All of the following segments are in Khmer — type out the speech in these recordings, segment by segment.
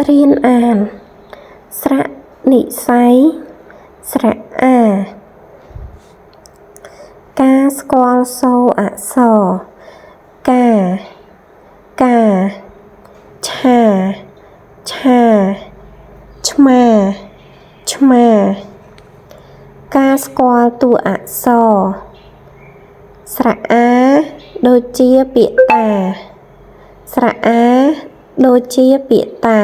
រៀនអាន ស្រៈនិស្ស័យ ស្រៈអា ការស្គាល់សូរអក្សរ កា កា ឆា ឆា ឆ្មា ឆ្មា ការស្គាល់តួអក្សរ ស្រៈអា ដូចជាពាក្យតា ស្រៈអា ដូចជាពាក្យតា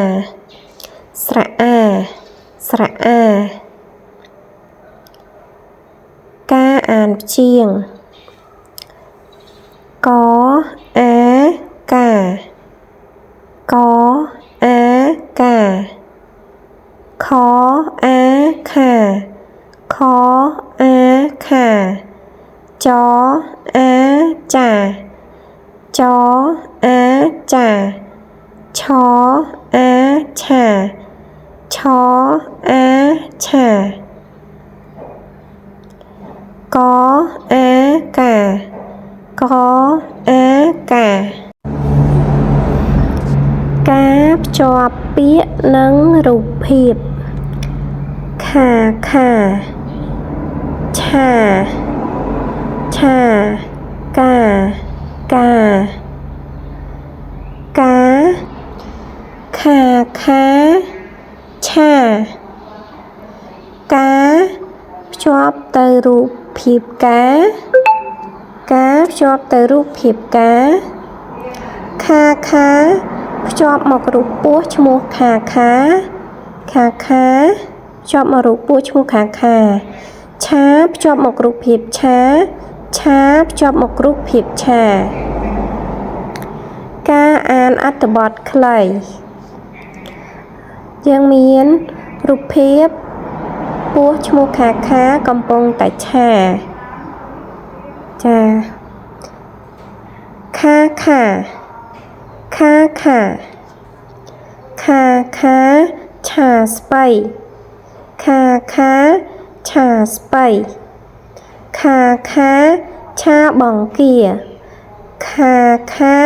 ស្រៈអា ស្រៈអា ការអានព្យាង្គ ក អា កា ក អា កា ខ អា ខា ខ អា ខា ច អា ចា ច អា ចា ឆ អា ឆា ឆ អា ឆា ក អា កា ក អា កា ការភ្ជាប់ពាក្យនិងរូបភាព ខា ខា ឆា ឆា កា កា កា ខា ខា ឆា កាភ្ជាប់ទៅរូបភាពកា កាភ្ជាប់ទៅរូបភាពកា ខា ខា ភ្ជាប់មករូបពស់ឈ្មោះខា ខា ខា ខា ភ្ជាប់មករូបពស់ឈ្មោះខា ខា ឆាភ្ជាប់មករូបភាពឆា ឆាភ្ជាប់មករូបភាពឆា ការអានអត្ថបទខ្លី យើងមានរូបភាពពស់ឈ្មោះខា ខាកំពុងតែឆា ចា ខា ខា ខា ខា ខា ខា ឆាស្ពៃ ខា ខា ឆាស្ពៃ ខា ខា ឆាបង្គា ខា ខា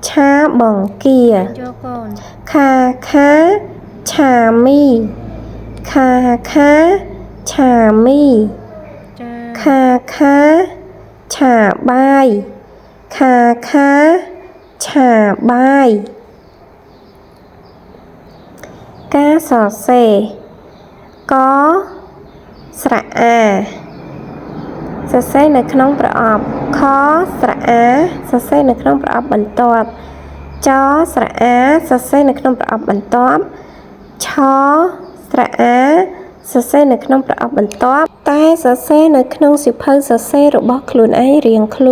ឆាបង្គា យកកូន ខា ខា ឆាមី ខា ខា ឆាមី ចា ខា ខា ឆាបាយ ខា ខា ឆាបាយ ការសរសេរ ក ស្រៈអា សរសេរនៅក្នុងប្រអប់ ខ ស្រៈអា សរសេរនៅក្នុងប្រអប់បន្ទាប់ ច ស្រៈអា សរសេរនៅក្នុងប្រអប់បន្ទាប់ ឆ ស្រៈអា សរសេរនៅក្នុងប្រអប់បន្ទាប់ តែសរសេរនៅក្នុងសៀវភៅសរសេររបស់ខ្លួនឯងរៀងខ្លួន។